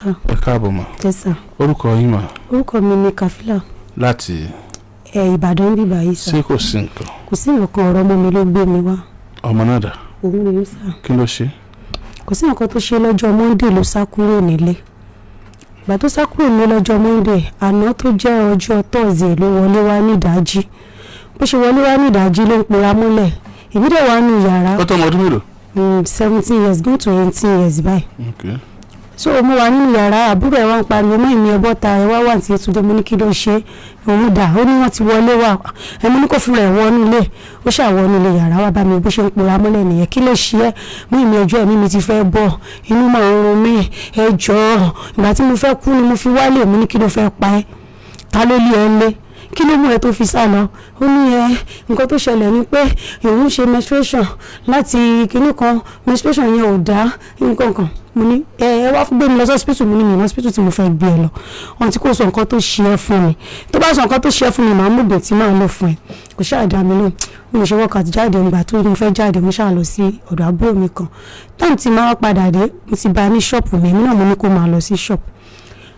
Sir. Ẹ káàbọ̀ mà. Yes, sir. Orúkọ yín mà? Orúkọ mi ni Kafila. Láti? Ẹ Ìbàdàn bíbá yìí, sir. Ṣé kò sí nǹkan? Kò sí nǹkan, ọ̀rọ̀ ọmọ mi ló gbé mi wá. Ọmọ náà dà? Òun rèé, sir. Kí ló ṣe? Kò sí nǹkan tó ṣe. Lọ́jọ́ Monday ló sá kúrò nílé. Ìgbà tó sá kúrò nílé lọ́jọ́ Monday, àná tó jẹ́ ọjọ́ Thursday ló wọlé wá ní ìdájí. Bó ṣe wọlé wá ní ìdájí ló ń pera mọ́lẹ̀. Ìbílẹ̀ wà nù yàrá. Ó tó ọmọ ọdún mélòó? 17 years, going to 18 years báyìí. So mo wà nínú yàrá, àbúrò ẹ̀ wá ń pariwo mọ́ ìmí ẹbọ ta ẹ wá wà ní Yétúndé. Mo ní kí ló ṣe òun dà? Ó ní wọ́n ti wọlé wá. Ẹ mo ní kó fúnra ẹ̀ wọnú ilé. Ó ṣàwọnú ilé yàrá wá bá mi. Bó ṣe ń pera mọ́lẹ̀ nìyẹn. Kí ló ṣe ẹ́? Mú ìmí ọjọ́ ẹ̀mí mi ti fẹ́ bọ̀, inú máa ń run mí, ẹ jọ̀ọ́, ìgbà tí mo fẹ́ kú ni mo fi wálé. Mo ní kí ló fẹ́ pa ẹ́? Ta ló lé ẹ lé? Kí ló mú ẹ tó fi sá lọ? Ó ní ẹ nǹkan tó ṣẹlẹ̀ ni pé òun ṣe menstruation láti kinní kan, menstruation yẹn ò dá nǹkan kan. Mo ní ẹ ẹ wá gbé mi lọ sí hospital. Mo ní mi ní hospital tí mo fẹ́ gbé ẹ lọ ohun tí kò sọ nǹkan tó ṣe ẹ fún mi. Tó bá sọ nǹkan tó ṣe ẹ fún mi, màá mú ògùn tí màá lò fún ẹ. Kò ṣáà dá mi lóhùn. Mo lè ṣe wákàtí jáde. Ìgbà tó mo fẹ́ jáde, mo ṣáà lọ sí ọ̀dọ̀ àbúrò mi kan. Táìmù tí màá padà dé, mo ti bá a ní ṣọ́ọ̀pù mi. Èmi náà mo ní kó máa lọ sí ṣọ́ọ̀pù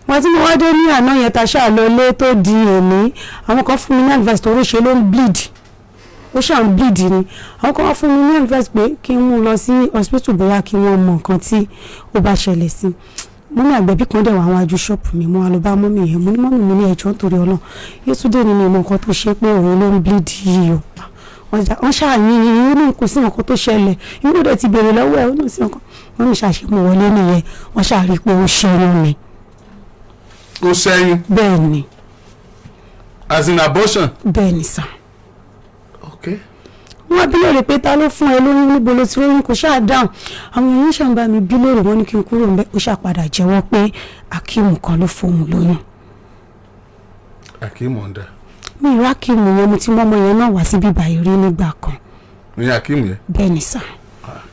wọ́n. Tí mo wá dé ní àná yẹn, ta ṣáà lọ lé tó di èmi, àwọn kan fún mi ní advice tó ṣe ló ń bleed, ó ṣáà ń bleed ni. Àwọn kan wá fún mi ní advice pé kí n mú un lọ sí hospital, bóyá kí wọ́n mọ nǹkan tí ó bá ṣẹlẹ̀ sí. Mummy àgbẹ̀bí kan dẹ̀ wà wájú ṣọ́ọ̀pù mi. Mo wá lọ bá mummy yẹn. Mo ní, "Mummy," mo ní, "ẹ̀jọ̀, nítorí Ọlọ́run, Yétúndé ni mi mọ nǹkan tó ṣe pé òun ló ń bleed yìí o." Wọ́n ṣáà yín yín ní kò sí nǹkan tó ṣẹlẹ̀. Inú dẹ̀ ti béèrè lọ́wọ́ ẹ̀, ó ní sí nǹkan. Wọ́n mi ṣàṣe mú wọlé nìyẹn. Wọ́n ṣáà rí i pé ó ṣẹ́yún ni. Ó ṣẹ́yún? Bẹ́ẹ̀ ni. As in abortion? Bẹ́ẹ̀ ni, sir. Ok. Wọ́n bí léèrè pé ta ló fún ẹ lóyún, níbo ló ti lóyún? Kò ṣáà dáhùn. Àwọn èèyàn ṣàǹbá mi bí léèrè, wọ́n ní kí n kúrò ńbẹ̀. Ó ṣàpadà jẹ́wọ́ pé Akeem kan ló fóun lóyún. Akeem ọ̀ndà? Mi ì rákìmù yẹn. Mo ti mú ọmọ yẹn náà wá síbí báyìí rí nígbà kan. Ní Akeem yẹn? Bẹ́ẹ̀ ni, sir.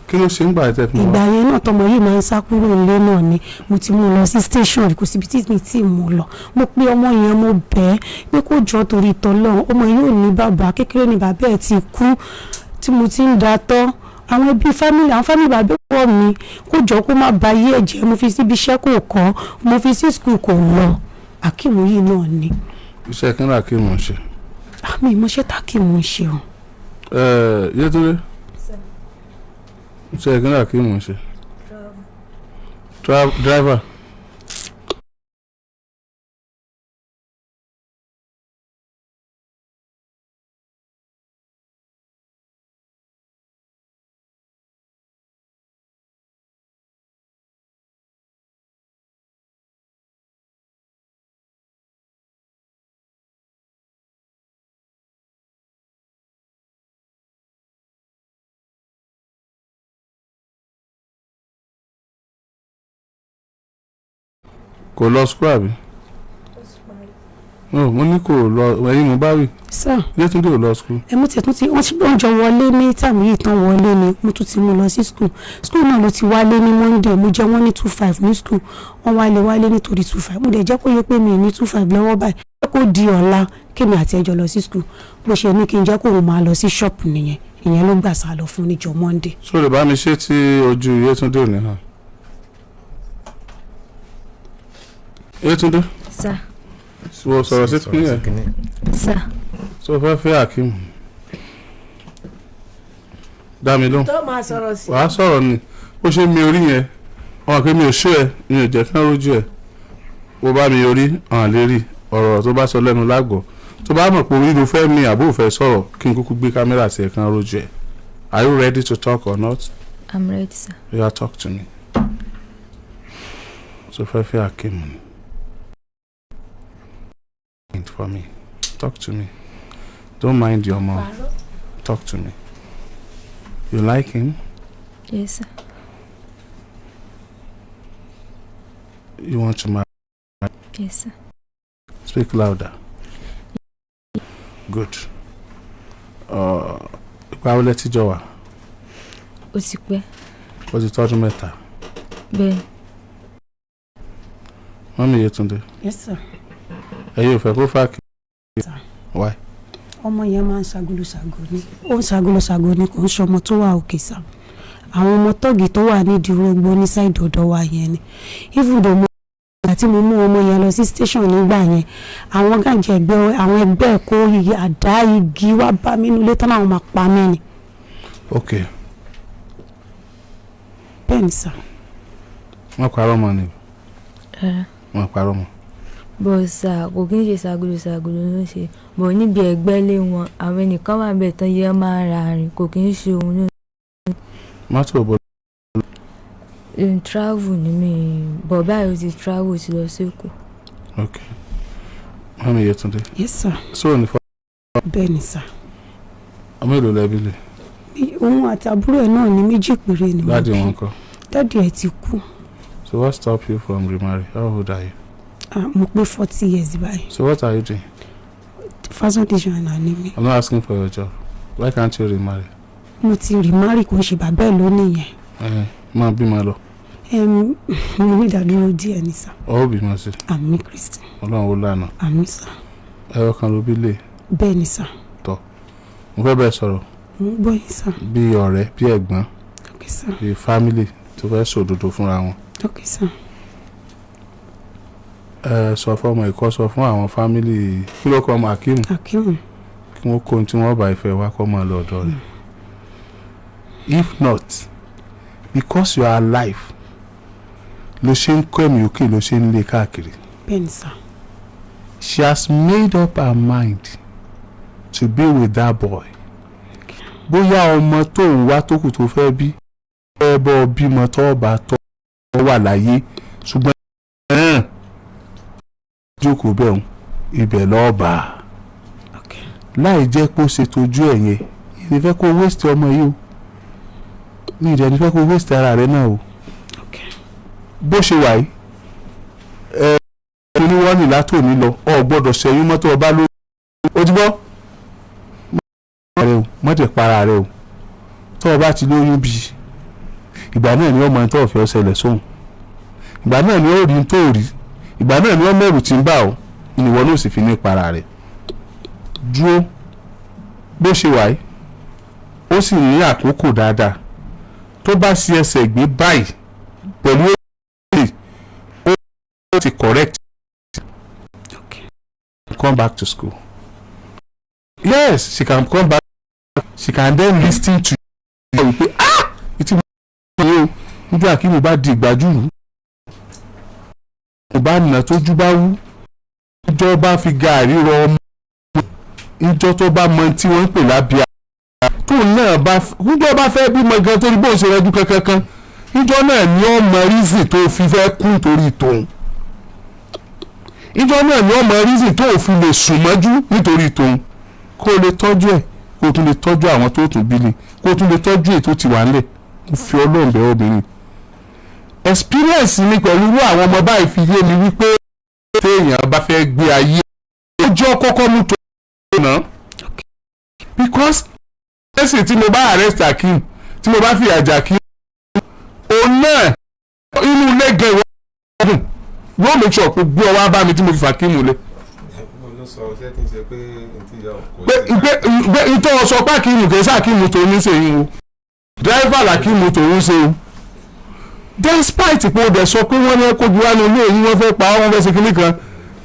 Kí ló ṣe ń gbà tẹ́ fún Ìgbà wa? yẹn náà, tọmọ yìí máa ń sá kúrò nílé náà ni. Mo ti mú un lọ sí station, kò síbi tí mi ti mú un lọ. Mo pe ọmọ yẹn, mo bẹ̀ ẹ́ pé kó jọ torí tọlọ́run. Ọmọ yìí ò ní bàbá, kékeré ni bàbá ẹ̀ ti kú tí mo ti ń da tọ́ àwọn ẹbí family, àwọn family bàbá ẹ̀ mi, kó jọ kó má ba ayé ẹ̀ jẹ́. Mo fi síbi iṣẹ́, kò kọ́. Mo fi sí school, kò lọ. Akeem yìí náà ni. Iṣẹ́ kí ní Akeem ń ṣe? Àmì ìmọ̀ṣẹ́ tAkeem ń ṣe o. Ẹ Yétúndé, iṣẹ́ kí ní Akeem ń ṣe? Driver. Kò lọ school, àbí? No, mo ní kò lọ, ẹ̀yin mo bá wí. Sir? Yétúndé ò lọ school? Ẹ mú tiẹ̀ tún ti wọ́n ti wọ́n jọ wọlé ní tàmí yìí tán wọlé ni mo tún ti mú lọ sí school. School náà ló ti wálé ní Monday. Mo jẹ́ wọ́n ní 2,500 ní school, wọ́n wálé wálé nítorí 2,500. Mo dẹ̀ jẹ́ kó yẹ pé mi ò ní 2,500 lọ́wọ́ báyìí, jẹ́ kó di ọ̀la kémi àti ẹjọ́ lọ sí school. Bó ṣe ní kí n jẹ́ kó òun máa lọ sí ṣọ́ọ̀pù nìyẹn. Ìyẹn ló gbà sá lọ fún níjọ́ Monday. So lè bá mi ṣe tí ojú Yétúndé ò ní hàn. Yétúndé? Sir. Wọ́n sọ̀rọ̀ sí kí ẹ̀. Sir. So fẹ́ fẹ́ Akeem? Dá mi lóhùn. Tó máa sọ̀rọ̀ sí. Wàá sọ̀rọ̀ ni. Bó ṣe mi orí yẹn wọn kì í mi ò ṣó ẹ, mi ò jẹ́ kí wọ́n rójú ẹ. Bó bá mi orí hàn lè rí ọ̀rọ̀ tó bá sọ lẹ́nu lágọ̀ọ́. Tó bá mọ̀ pé orí ló fẹ́ mi àbó fẹ́ sọ̀rọ̀, kí n kúkú gbé kámẹ́rà sí ẹ̀ kí wọ́n rójú ẹ. Are you ready to talk or not? I'm ready, sir. You talk to me. So fẹ́ fẹ́ Akeem ni for me? Talk to me. Don't mind your mom. Talk to me. You like him? Yes, sir. You want to marry? Yes, sir. Speak louder. Good. Ìgbà wo lẹ ti jọ wà? Ó ti pẹ́. Ó ti tọ́dún 3? Bẹ́ẹ̀. Mummy Yétúndé? Yes, sir. Ẹ̀yin ò fẹ́ kó fà kí? Sir. Why? Ọmọ yẹn máa ń ṣagolo-ṣàgò ni. Ó ń ṣagolo-ṣàgò ni, kò ń ṣọmọ tó wà òkè sá. Àwọn ọmọ tọ́ọ̀gì tó wà nídìí rògbò ní side ọ̀dọ̀ wa yẹn ni, even though mo Ìgbà tí mo mú ọmọ yẹn lọ sí station nígbà yẹn, àwọn gànjẹ ẹgbẹ́, àwọn ẹgbẹ́ kó igi, àdá, igi wá bá mi nílé tán, àwọn máa pa mí ni. Bẹ́ẹ̀ ni sir. Wọ́n parọ́ mọ́ ni? Rárá. Wọ́n parọ́ mọ́. But sir, kò kí n ṣe ṣàgòlò ṣàgòlò ló ń ṣe bọ̀ níbi ẹ̀gbẹ́ ilé wọn. Àwọn ẹnìkan wà bẹ́ẹ̀ tán yẹ máa ń ra àrìn, kò kí n ṣe òun ló. Mọ́tò bọ́? Ń travel ní mi bọ̀ báyìí, ó ti travel, ti lọ sí Èkó. Ok, mummy Yétúndé. Yes sir. So ní fọ́. Bẹ́ẹ̀ ni sir. Ọmọ èlò lẹ́bí lè? Òun àti àbúrò ẹ̀ náà ní méjì péré ni wọ́n Daddy bí. wọn kọ́? Daddy ẹ̀ ti kú. So what stop you from remarry? How old are you? Ah, mo pé 40 years báyìí. So what are you doing? Fashion designer ni mí. I'm not asking for your job. Why can't you remarry? Mo ti remarry, kò ń ṣe bàbá ẹ̀ lónìí yẹn. Ẹ máa bímọ lọ. Mo ní ìdádúró díẹ̀ ní sir. Ọ bímọ sí. Àmín Kristi. Ọlọ́run ó lànà. Àmín sir. Ẹ̀rọ kan ló bí lè. Bẹ́ẹ̀ ni sir. Mo fẹ́ bẹ́ẹ̀ sọ̀rọ̀. Mo ń gbọ́ yín sir. Bí ọ̀rẹ́, bí ẹ̀gbọ́n, Ok sir. bí family tó fẹ́ sòdodo fúnra wọn. Ok sir. Ẹ sọ fọmọ ìkọ́, sọ fún àwọn family, kí ló kọ́ ọmọ, Akeem? Akeem. Kí wọ́n kó ohun tí wọ́n bá ìfẹ́ wá, kọ́ máa lọ ọ̀dọ̀ rẹ̀. If not because you are alive ló ṣe ń kọ́ ẹ̀mí òkè, ló ṣe ń lé káàkiri. Bẹ́ẹ̀ ni sir. She has made up her mind to be with that boy. Bóyá ọmọ tó ń wá tó kù tó fẹ́ bí ẹ bọ́ bímọ tó bá tọ́ wà láyé, ṣùgbọ́n ẹ̀hán jókòó bẹ́ẹ̀ ń ibẹ̀ lọ́ọ́ bá a láì jẹ́ pé ó ṣe tójú ẹ̀ yẹn. Mi ì fẹ́ kó waste ọmọ yìí o, mi ì dẹ̀ ní fẹ́ kó waste ara rẹ náà o. Bó ṣe wà yìí, ẹ ní wọ́n ní látòní lọ, ọ gbọ́dọ̀ ṣẹ́yún mọ́tò ọba lórí. O ti gbọ́ rẹ o, mọ́tò para rẹ o. Tó o bá ti lóyún bí, ìgbà náà ni ọmọ tó ọ̀fẹ́ ọ̀ṣẹlẹ̀ sóhun, ìgbà náà ni ó rí tó rí, ìgbà náà ni ó mẹ́rù tí ń bà ọ́, ìwọ náà sì fi ní para rẹ̀ dúró. Bó ṣe wà yìí, ó sì ní àkókò dáadáa. Tó bá ṣe ẹsẹ̀ gbé báyìí pẹ̀lú èyí, ó ti correct. Come back to school. Yes, she can come back. She can then listen to you wípé, "Ah, ìtì mo ní o." Níjọ́ Akíní bá di ìgbàjúrú, mo bá nà tójú bá wú, níjọ́ bá fi gàárì rọ ọmọ, níjọ́ tó bá mọ tí wọ́n ń pè lábíà, tóun náà bá níjọ́ bá fẹ́ bímọ gan, torí bóun ṣe rẹjú kankankan, níjọ́ náà ni ó mọ reason tó fi fẹ́ kú nítorí tòun, níjọ́ náà ni ó mọ reason tó fi lè sùn mọ́jú nítorí tòun, kó o lè tọ́jú ẹ̀, kó o tún lè tọ́jú àwọn tó tún bí ni, kó o tún lè tọ́jú ètò tí wà ńlẹ̀. Mo fi Ọlọ́run bẹ̀ obìnrin. Experience mi pẹ̀lú irú àwọn ọmọ báyìí fi yé mi wípé téèyàn bá fẹ́ gbé ayé, ó jọ́ kọ́kọ́ mú tó ná, because ẹ̀sìn tí mo bá arrest Akeem, tí mo bá fìyà jẹ Akeem, òun náà inú ilé gan ìwọ ọdún yóò make sure pé gbé ọwọ́ bá mi tí mo fi fà Akeem lé. Mo ló sọ ṣé kí n ṣe pé n tí ìyá kò pé pé pé ìtọ́ sọ pé Akeem kì í sá Akeem tó ní ṣe yín o, driver l'Akeem tó ń ṣe o, despite pé o dẹ̀ sọ pé wọ́n ní kó ju wá ní ilé yìí, wọ́n fẹ́ pa ọ́, wọ́n fẹ́ ṣe kinní kan.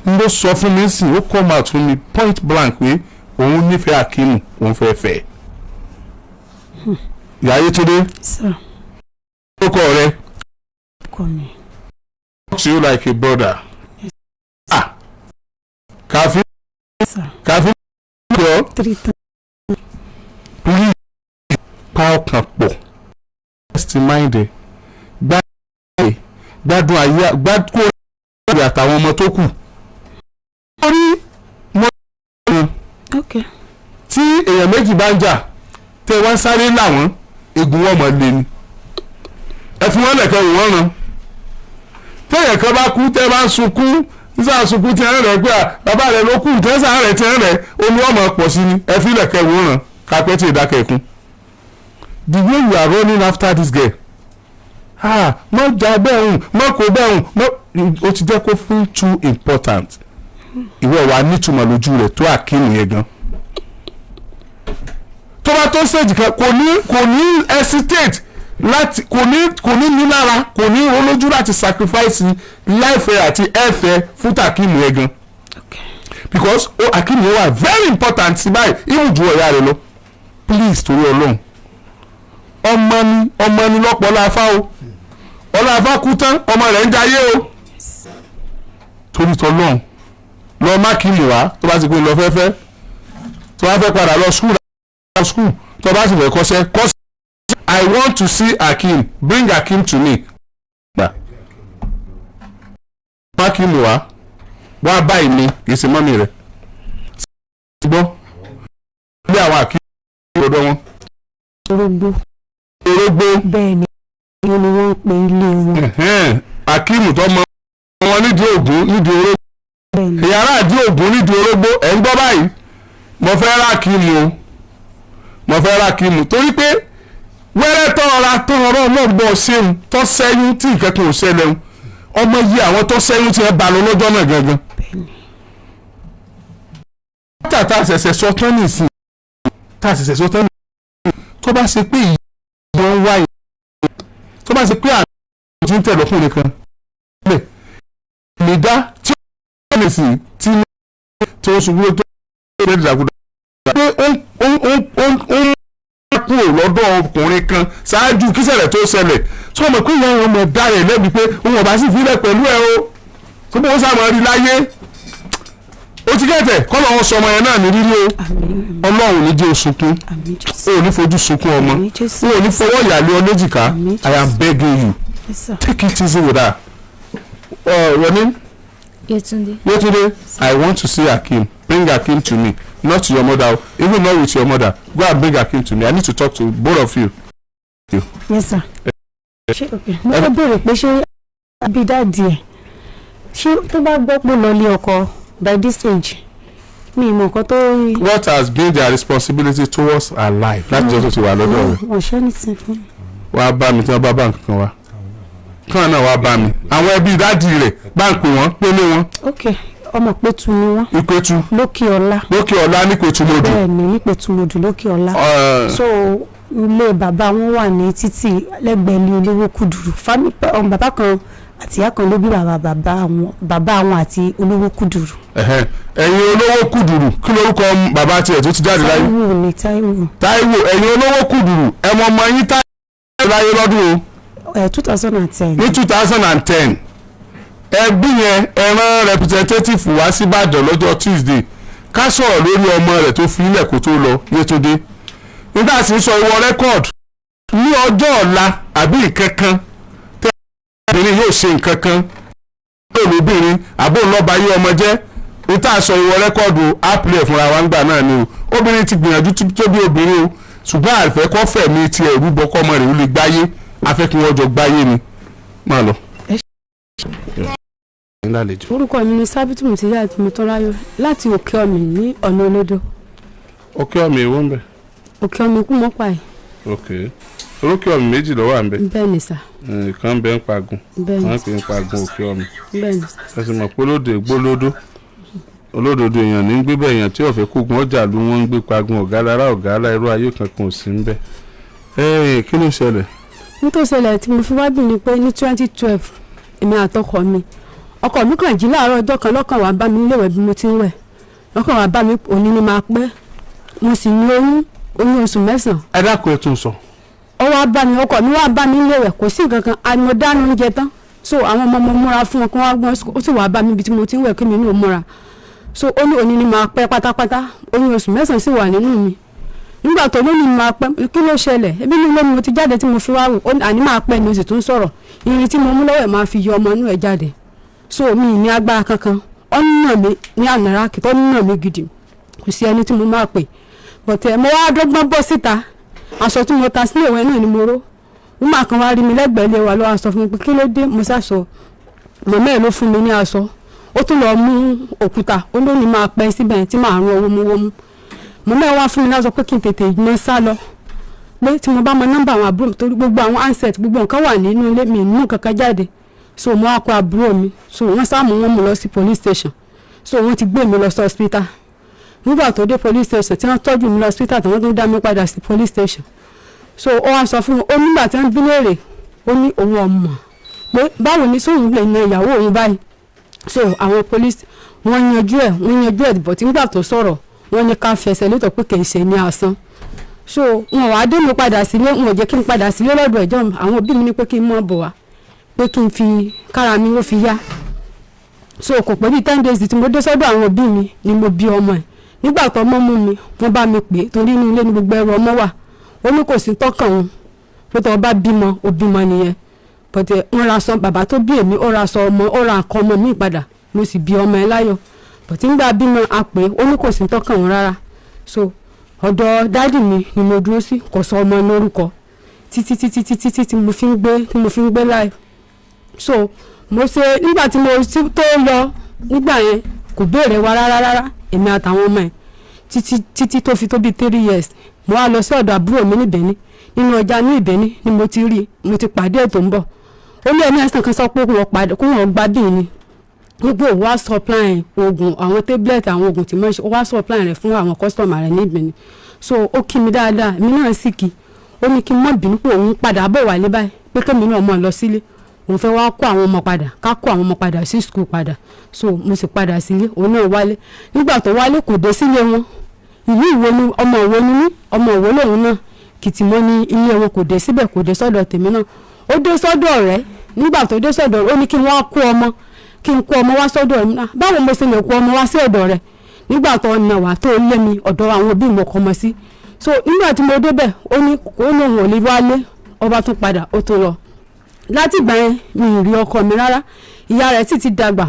Ló sọ fún mi sí, ó come out fún mi point blank pé òun nífẹ̀ẹ́ Akeem, òun fẹ́ fẹ́. Ìyá Yétúndé. Sir. Ó kọ rẹ. Ọkọ mi. Talk to you like a brother. Ah, kàfí. Sir. Kàfí jọ. Three times. Please, pa ọkàn pọ̀, rest mind ẹ, gbádùn ayé, gbádùn kó àtàwọn ọmọ tó kù. Orí mo tí èèyàn méjì bá ń jà, tẹ wọ́n sáré làwọn egun wọn mọ̀ lé ni, ẹ fi wọ́n lẹ̀kẹ́ wò wọ́n ràn. Téèyàn kan bá kú, tẹ́ bá ń sunkún sísá sunkún tí ẹ rẹ̀ pé à bàbá rẹ̀ ló kú, tẹ́sán rẹ̀ tí ẹ rẹ̀ omi wọn mọ̀ pọ̀ sí ni, ẹ fi lẹ̀kẹ́ wò ràn kápẹ́ tí ì dákẹ́ ẹ̀kún. The way you are running after this girl, ah, mọ jà bẹ́ẹ̀ hùn, mọ kó bẹ́ẹ̀ hùn, mọ o ti jẹ́ kó feel too important. Ìwọ wà nítumọ̀ lójú rẹ̀ tó Akeem yẹn gan. Tó bá tó stage kan, kò ní hesitate Láti kò ní lára, kò ní ro lójú láti sacrifice life ẹ àti health ẹ fún Akeem yẹn gan, because ó Akeem yẹn wà very important sí báyìí, even ju ọ̀yá rẹ lọ. Please, torí Ọlọ́run, ọmọ ni, ọmọ ni lọ́pọ̀ ọláfá o. Ọláfá kú tán, ọmọ rẹ̀ ń jayé o. Torí tọlọ́run, lọ má kí mi wá. Tó bá ti pé lọ fẹ́fẹ́, tó bá fẹ́ padà lọ school, lọ school. Tó bá sì fẹ́ kọ́ṣẹ́, kọ́ṣẹ́. I want to see Akeem. Bring Akeem to me. Gbà má kí mi wá, wá báyìí ni, kì í ṣe mummy rẹ̀ gbọ́ bí àwọn Akeem lọ́dọ̀ wọn. Orógbó. Orógbó. Bẹ́ẹ̀ ni, wọ́n ni wọ́n ń pe ilé wọn. Akeem tó mọ wọn nídìí ògún, nídìí orógbó. Bẹ́ẹ̀ ni. Ìyàrá àdí ògún nídìí orógbó. Ẹ̀ ń gbọ́ báyìí, mo fẹ́ rà Akeem o, mo fẹ́ rà Akeem, torí pé wẹ́rẹ́ tọ́ra tọ́ra náà bọ̀ ṣéun tó ṣẹ́yún tí nǹkan kan ò ṣẹlẹ̀ ń ọmọ yìí, àwọn tó ṣẹ́yún tí ẹ bá lọ lọ́jọ́ náà gangan. Bẹ́ẹ̀ ni. Tá a ṣẹ̀ṣẹ̀ sọ tán nìsín, tá a ṣẹ̀ṣẹ̀ sọ tán nìsín, tó bá ṣe pé ìyá ń wáyé, tó bá ṣe pé àná tí ń tẹ̀lé ọkùnrin kan lẹ̀ lè dá tí ó lè sìn tí tí ó ṣubú tó lè dàkúdà pé ó ń kúrò lọ́dọ̀ ọkùnrin kan ṣáájú kíṣẹ̀lẹ̀ tó ṣẹlẹ̀, tí wọ́n mọ̀ pé ìyá wọn mọ̀ dá rẹ̀ lẹ́bi pé òun ọ̀bá sì fílẹ̀ pẹ̀lú ẹ o, tó bó sàmọ́ rí láyé ó ti kẹ́tẹ̀ kọ́ lọ́wọ́ sọmọ yẹn náà ní rírí o. Àmín. Ọlọ́run ní jẹ́ osunkún. Àmín Jésù. O ò ní fojú sunkún ọmọ. Àmín Jésù. O ò ní fọwọ́ ìyàlẹ́ ọ léjìká. Àmín. I am begging you, Yes, sir. take it easy with her. Your name? Yétúndé. Yetunde, I want to see Akeem. Bring Akeem to me, not to your mother, even not with your mother. Go and bring Akeem to me. I need to talk to both of you. Yes, sir. Ṣé okay, mo fẹ́ béèrè pé ṣé àbí daddy ẹ̀, ṣé tó bá gbọ́ pé lọ lé ọkọ by this age, mi ì mọ̀ nǹkan tó rí. What has been their responsibility towards her life láti jẹ́ tó ti wà lọ́dọ̀ rẹ̀? Wọ́n ṣẹ́ ní ti fún mi. Wàá bá mi tí wọ́n bá bá nǹkan kan wá kán náà, wàá bá mi. Àwọn ẹbí daddy rẹ̀, bá ń pè wọ́n, pélé wọn. Ok, ọmọ Pétu ni wọ́n. Ìpẹ̀tù. Lókè Ọlá. Lókè Ọlá, nípẹ̀tù Mọ́dù. Bẹ́ẹ̀ ni, nípẹ̀tù Mọ́dù, Lókè Ọlá. So ilé bàbá wọn wà ní títì lẹ́gbẹ̀ẹ́ ilé Olówó Kúdùrú. Bàbá kan àti ìyá kan ló bí bàbá wọn àti Olówó Kúdùrú. Ẹ̀hẹ́n. Ẹ̀yin Olówó Kùdùrù, kí lorúkọ bàbá tiẹ̀ tó ti jáde láyé? Táíwò ni, Táíwò. Táíwò. Ẹ̀yin Olówó Kùdùrù, ẹ̀mọ ọmọ yín Táíwò láyé lọ́dún o. 2010. Ní 2010, ẹbí yẹn, ẹ rán representative wá síbàdàn lọ́jọ́ Tuesday, ká sọ̀rọ̀ lórí ọmọ rẹ̀ tó fi ilẹ̀ kó tó lọ. Yétúndé, nígbà tí ń sọ ìwọ record ní ọjọ́ ọ̀la àbí nǹkan kan tẹ́ obìnrin yóò ṣe nǹkan kan lóbìnrin àbó ńlọ́ba yé ọmọ jẹ́, ní tá a sọ ìwọ record á play fúnra wa ńgbà náà ni o. Obìnrin ti gbìyànjú tó bí obìnrin o, ṣùgbọ́n àfẹ́ kọ́ fẹ̀mí tiẹ̀ rúbọ kọ́mọ rẹ̀ ó lè gbáyé, afẹ́ kí wọ́n jọ gbáyé ni. Máa lọ. Lálejò. Orúkọ mi ni Sábìtì Mùtíyà Mọ́tọ́láyọ̀ láti Òkè Ọ̀mì ní ọ̀nà Olódò. Òkè Ọ̀mì èwo ń bẹ̀? Òkè Ọ̀mì kú mọ́pà ẹ̀. Ok, olókè Ọ̀mì méjì ló wà ń bẹ̀. Bẹ́ẹ̀ ni sà. Ìkan bẹ́ ń pagun. Bẹ́ẹ̀ ni. Wọ́n pè ń pagun Òkè Ọ̀mì. Bẹ́ẹ̀ ni sà. Ẹ sì mọ̀ pé olódò gbólódó, olódodo èèyàn ní gbé bẹ́ẹ̀, èèyàn tí ọ̀fẹ́ kógun ọjà ló wọ́n ń gbé pagun. Ọ̀gá lára ọ̀gá alá irú ayé kankan ò sí ń bẹ̀. Ẹ kí ló ṣẹlẹ̀? Ní tó ṣẹlẹ̀ tí mo fi wá bì ní pé ní 2012, èmi àtọkọ mi, ọkọ mi kàn jí láàárọ̀ ọjọ́ kan, lọ́kàn wá bá mi níléèwẹ̀ bí mo ti ń wẹ̀, lọ́kàn wá bá mi, òní ni máa pẹ́. Mo sì ní oyún, oyún oṣù 9. Ẹ dákun, ẹ tún sọ. Ó wá bá mi, ọkọ mi wá bá mi níléèwẹ̀, kò sí nǹkan kan, àmọ́ dáná oúnjẹ tán, so àwọn ọmọ mo múra fún wọn kí wọ́n gbọ́n, ó sì wá bá mi ibi tí mo ti ń wẹ̀ kí mi ní ò múra. So ó ní òní ni máa pẹ́ pátápátá. Oyún oṣù 9 sì wà nínú mi. Nígbà tó lónìí máa pẹ́, kí ló ṣẹlẹ̀? Ebi ní ilé mi mo ti jáde tí mo fi wá wò ó ní àní máa pẹ́ ni. O sì tún sọ̀rọ̀, irin tí mo mú lọ́wọ́ ẹ̀ máa fi yọ ọmọ inú ẹ̀ jáde. So mi ì ní agbára kankan. Ó nà mí ní ànàrà tó nà mí gidi, kò sí ẹni tí mo máa pè bọ̀tẹ̀. Mo wá dọ́gbọ́n bọ́ síta, aṣọ tí mo ta sílé ìwé náà ni mo ró. Wúmà kan wá rí mi lẹ́gbẹ̀ẹ́ ilé wa, ló wá sọ fún mi pé kí ló dé. Mo sàṣọ màmá ẹ̀ ló fún mi ní aṣọ. Ó tún lọ mú òkúta, ó ló ní máa pẹ́ síbẹ̀ tí màá rún ọwọ́ mú wọ́mú. Màmá ẹ̀ wá fún mi láṣọ pé kí n tètè mọ sá lọ, pé tí mo bá mọ nọ́mbà àwọn àbúrò mi, torí gbogbo àwọn handset, gbogbo nǹkan wà nínú ilé mi, nínú kankan jáde. So mo wá kó àbúrò mi, so wọ́n sá mú wọn mú lọ sí police station. So wọ́n ti gbé mi lọ sí hospital. Nígbà tó dé police station, tí wọ́n tọ́jú mi lọ hospital, tí wọ́n tún dá mi padà sí police station. So ó wá sọ fún wọn, ó nígbà tí wọ́n bí léèrè, ó ní òun ọmọ pé báwo ni sóun lè na ìyàwó òun báyìí. So àwọn police wọ́n yanjú ẹ̀, wọ́n yanjú ẹ̀, but nígbà tó sọ̀rọ̀, wọ́n ní ká fẹsẹ̀ létọ̀ pé kì í ṣe ní asán. So wọn wàá dé mi padà sílé, wọn ò jẹ́ kí n padà sílé lọ́dọ̀ ẹ̀jọ́ mi. Àwọn òbí mi ní pé kí n mọ̀ bọ̀ wá, pé kí n fi kára mi ó fi yá. So kò pẹ́ bí 10 days tí mo dé sọ́dọ̀ àwọn òbí mi ni mo bí ọmọ ẹ̀. Nígbà tó ọmọ mú mi, wọ́n bá mi pè é, torí inú ilé ni gbogbo ẹrù ọmọ wà. Ó ní kò sí tọ́kàn òun, pé tó o bá bímọ, o bímọ nìyẹn. But wọ́n ra sọ bàbá tó bí èmi, ó ra sọ ọmọ, ó ra nǹkan ọmọ mi padà, mo sì bí ọmọ ẹ láyọ̀. But nígbà bímọ, a pè é, ó ní kò sí tọ́kàn òun rárá. So ọ̀dọ̀ daddy mi ni mo dúró sí, kò sọ ọmọ lórúkọ títí títí títí tí tí mo fi ń gbé láì. So mo ṣe nígbà tí mo tó lọ nígbà yẹn, kò béèrè wa rárá rárá, èmi àtàwọn ọmọ ẹ̀, títí títí tó fi tó bí 3 years. Mo wá lọ sí ọ̀dọ̀ àbúrò mi ní Benin, nínú ọjà ní Ìbẹ́ni ni mo ti rí, mo ti pàdé ẹ̀ tó ń bọ̀. Ó ní ẹ̀mí ẹ̀sán kan sọ pé kó wọ́n padà, kó wọ́n gbá bíi ni gbogbo òun wá supply oògùn, àwọn tablet, àwọn oògùn tí mo ṣe, ó wá supply rẹ̀ fún àwọn customer rẹ̀ ní Ìbẹ́ni. So ó kí mi dáadáa, èmi náà sì kí. Ó ní kí n má bínú pé òun padà bọ̀ wálé báyìí, pé kémi náà mọ̀ lọ sílé, òun fẹ́ wá kó àwọn ọmọ padà, ká kó àwọn ọmọ padà sí school padà. So mo sì padà sílé, òun náà wálé. Nígbà tó wálé, kò dé sílé wọn. Ìlú Ìwó ni ọmọ, Ìwó ni mí, ọmọ Ìwó lòun náà. Kìtìmọ́ ní ilé wọn, kò dé síbẹ̀, kò dé sọ́dọ̀ tèmi náà. Ó dé sọ́dọ̀ rẹ̀. Nígbà tó dé sọ́dọ̀ rẹ̀, ó ní kí wọ́n kó ọmọ, kí n kó ọmọ wá sọ́dọ̀ rẹ̀ náà. Báwo mo ṣe lè kó ọmọ wá sí ọ̀dọ̀ rẹ̀ nígbà tó nà wá, tó lé mi? Ọ̀dọ̀ àwọn òbí mi kọ́ ọmọ sí. So nígbà tí mo débẹ̀, ó ní ó lóun ò lè wálé. Ọba tún padà, ó tún lọ. Láti ìgbà yẹn, mi ì rí ọkọ mi rárá. Ìyá rẹ̀ sì ti dàgbà,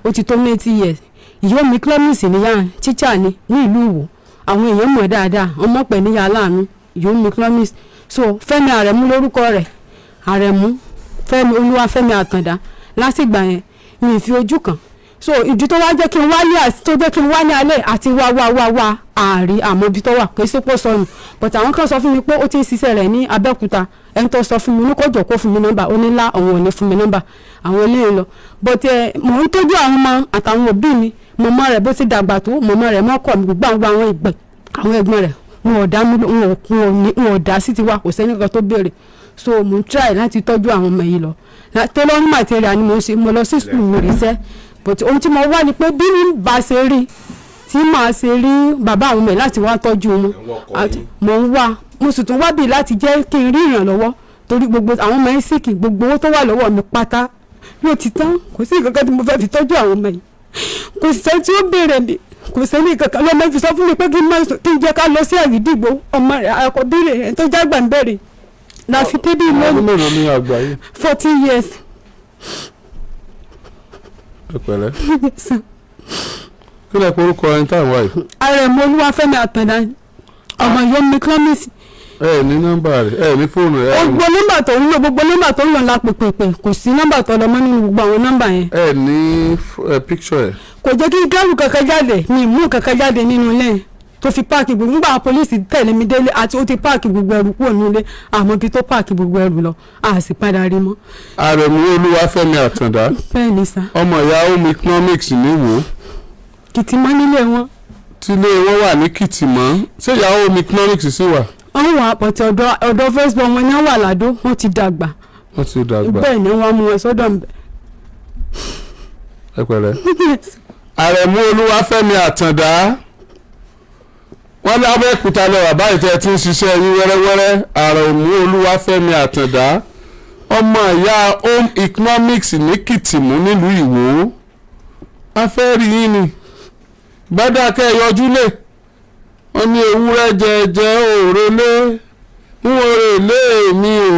ó ti tó 90 years. Ìyá mi clemens níyà, tíṣà ni ní ìlú Ìwò. Àwọn èèyàn mọ̀ dáadáa, ọmọ pẹ̀ níyà aláàánú, ìyá mi clemens. So Fẹ́mi Àrẹ̀mú lórúkọ rẹ̀, Àrẹ̀mú Fẹ́mi Olúwafẹ́mi Àtàndá. Látìgbà yẹn, mi ì fi ojú kàn. So ìdí tó wá jẹ́ kí n wálé àti tó jẹ́ kí n wá ní alẹ́ àti wá wá wá wá àárí, àmọ́ ibi tó wà, kì í ṣe pọ̀ sọnù. But àwọn kan sọ fún mi pé ó ti ń ṣiṣẹ́ rẹ̀ ní Abẹ́òkúta. Ẹni tó sọ fún mi ní kó jọ kó fún mi nọ́mbà, ó ní lá, òun ò ní fún mi nọ́mbà àwọn eléyìí lọ. But ẹ mò ń tọ́jú àwọn ọmọ àtàwọn òbí mi. Mọ̀mọ́ rẹ̀, bó ti dàgbà tó, mọ̀mọ́ rẹ̀ mọ́kọ̀ mi, gbogbo àwọn ìgbẹ́ àwọn ẹ̀gbọ́n rẹ̀, wọn ò dá mi, wọn ò kún wọn ò dá sí tiwa, kò sẹ́ni kan tó béèrè. So mò ń try láti tọ́jú àwọn ọmọ yìí lọ. Tailoring material ni mo ń ṣe, mo lọ sí school, mo rí iṣẹ́. But ohun tí mo wá ni pé bí mi bá ṣe rí tí màá ṣe rí bàbá àwọn ọmọ yìí láti wá tọ́jú wọn. Ẹ̀ ń wọ́kọ yín. Mò ń wá, mo sì tún wá bí láti jẹ́ kí n rí ìrànlọ́wọ́, torí gbogbo àwọn ọmọ yẹn sick. Gbogbo owó tó wà lọ́wọ́ mi pátá yóò ti tán. Kò sí nǹkan kan tí mo fẹ́ fi tọ́jú àwọn ọmọ yìí. Kò sẹ́ni tí ó béèrè mi, kò sẹ́ni kankan. Lọ́mọ fi sọ fún mi pé kí n má kí n jẹ́ ká lọ sí àgídìgbò. Ọmọ rẹ̀ àkọ́bí rẹ̀, ẹ̀ tó jágbà ń bẹ̀rẹ̀ la fi débí Ọdún lónìí. mélòó ní àgbà yìí? 14 years. Ẹ pẹ̀lẹ́. Kí lẹ pe orúkọ ẹni táwọn wá yìí? Àrẹ̀mú Olúwafẹ́mi Àtàndá, ọmọ Yomi Clomis. Ẹ ní nọ́mbà rẹ̀? Ẹ ní fóònù rẹ̀? Gbogbo nọ́mbà tó ń lò, gbogbo nọ́mbà tó ń lò la pèpèpè, kò sí nọ́mbà tó lọ mọ́ nínú gbogbo àwọn nọ́mbà yẹn. Ẹ ní picture ẹ? Kò jẹ́ kí n kẹ́rù kankan jáde, mi ì mú kankan jáde nínú ilé yẹn tó fi pack gbogbo. Nígbà pólísì tẹ̀lé mi délé àti ó ti pack gbogbo ẹrù kúrò nílé, àmọ́ ibi tó pack gbogbo ẹrù lọ, a sì padà rí mọ́. Àrẹ̀mú Olúwafẹ́mi Àtàndá. Bẹ́ẹ̀ ni sà. Ọmọ ìyá Home Economics níwò. Kìtìmọ́ nílé wọn. Tílé wọn wà ní Kìtìmọ́. Ṣé ìyá Home Economics sì wà? Wọ́n wà pọ̀tẹ́ ọ̀dọ̀ first born wọn ní wà ládó, wọ́n ti dàgbà. Wọ́n ti dàgbà. Bẹ́ẹ̀ ni, wọ́n mú wọn sọ́dọ̀ ń bẹ̀. Ẹ pẹ̀lẹ́. Àrẹ̀mú Olúwafẹ́mi Àtàndá, wọ́n lábẹ́òkúta lọ wà báyìí tẹ́ ẹ ti ń ṣiṣẹ́ yín wẹ́rẹ́wẹ́rẹ́. Àrẹ̀mú Olúwafẹ́mi Àtàndá, ọmọ ìyá Home Economics ní Kìtìmú nílùú Ìwó, a fẹ́ rí yín ni gbádàkẹ́ yọjú lé. Wọ́n ní ewúrẹ́ jẹjẹ òrèlé ń òrèlé mi ò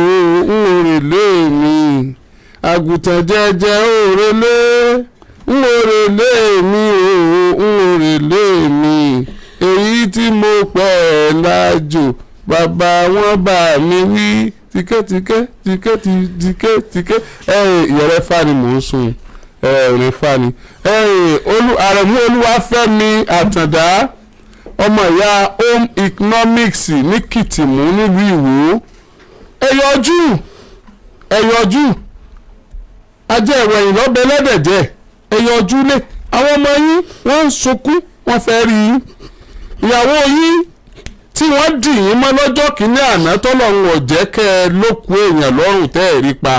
ń òrèlé mi, àgùntàn jẹjẹ òrèlé ń òrèlé mi ò ń òrèlé mi, èyí tí mo pẹ̀ lájò bàbá wọn bá mi wí tíkẹ́tíkẹ́ tíkẹ́ tíkẹ́ tíkẹ́. Ẹ ìyẹrẹ fa ni mò ń sùn, ẹ òní fa ni ẹ olú. Àrẹ̀mú Olúwafẹ́mi Àtàndá, ọmọ ìyá Home Economics ní Kìtìmú nílùú Ìwó, ẹ yọjú, ẹ yọjú. Ajẹ́ ìwẹ̀yìn lọ́bẹ̀ lẹ́dẹ̀jẹ́, ẹ yọjú lé. Àwọn ọmọ yín, wọ́n ń sunkún, wọ́n fẹ́ rí yín. Ìyàwó yín. Tí wọ́n dì yín mọ́ lọ́jọ́ kìíní àná, tọ́lọ́run ò jẹ́ kẹ́ ẹ lókun èèyàn lọ́rùn tẹ́ ẹ̀ rí pa,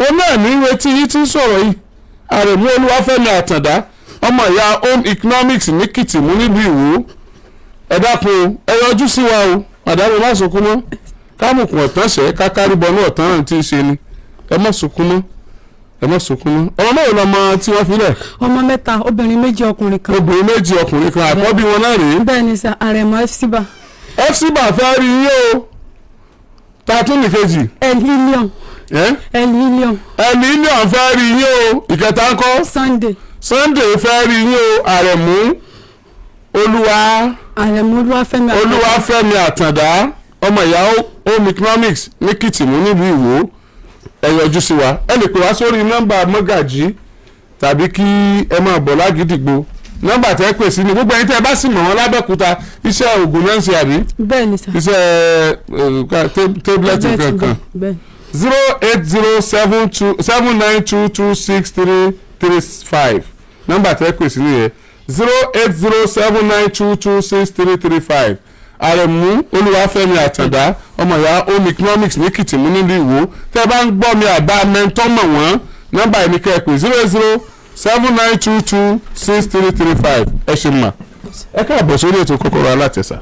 òun náà ní retí yín tí ń sọ̀rọ̀ yìí. Àrẹ̀mú Olúwafẹ́mi Àtàndá, ọmọ ìyá Home Economics ní Kìtìmú nílùú Ìwó, ẹ dákun, ẹ yọjú sí wa o. Màdàmú, má sunkún mọ́. Kámùkùn ọ̀tán ṣẹ́ kákárí bọnú ọ̀tán náà tí ń ṣe ni. Ẹ má sunkún mọ́, ẹ má sunkún mọ́. Ọmọ náà lọmọ tí wọ́n fi lẹ̀? Ọmọ mẹ́ta, obìnrin méjì, ọkùnrin kan. Obìnrin méjì, ọkùnrin kan. Àkọ́bí wọn náà rèé? Bẹ́ẹ̀ ni sir, Àrẹ̀mú Fcba. Fcba fẹ́ rí yín o. Ta tún ní kejì? Elilion. Ẹ́? Elilion. Elilion fẹ́ rí yín o. Ìkẹta ńkọ́? Sunday. Sunday fẹ́ rí yín o. Àrẹ̀mú Olúwa Àrẹ̀mú Olúwafẹ́mi Àtàndá. Olúwafẹ́mi Àtàndá, ọmọ ìyá Home Economics ní Kìtìmú nílùú Ìwó, ẹ yọjú sí wa. Ẹ lè pè wá sórí nọ́mbà mọ́gàjí tàbí kí ẹ máa bọ̀ lágídìgbò. Nọ́mbà tẹ́ pè sí ni gbogbo ẹ̀yin tẹ́ ẹ bá sì mọ̀ wọ́n lábẹ́òkúta. Iṣẹ́ oògùn náà ń ṣe, àbí? Bẹ́ẹ̀ ni sir. Iṣẹ́ tablet kankan. Bẹ́ẹ̀. 0807279226335, nọ́mbà tẹ́ pè sí nìyẹn, 08079226335. Àrẹ̀mú Olúwafẹ́mi Àtàndá, ọmọ ìyá Home Economics ní Kìtìmú nílùú Ìwó, tẹ́ bá ń gbọ́ mi àbá mẹ́ńtọ́ mọ̀ wọ́n, nọ́mbà yìí ní kẹ́ ẹ pè, 08079226335. Ẹ ṣe mà, ẹ káàbọ̀ sórí ètò Kọ́kọ́rọ́ Alátẹ̀sà.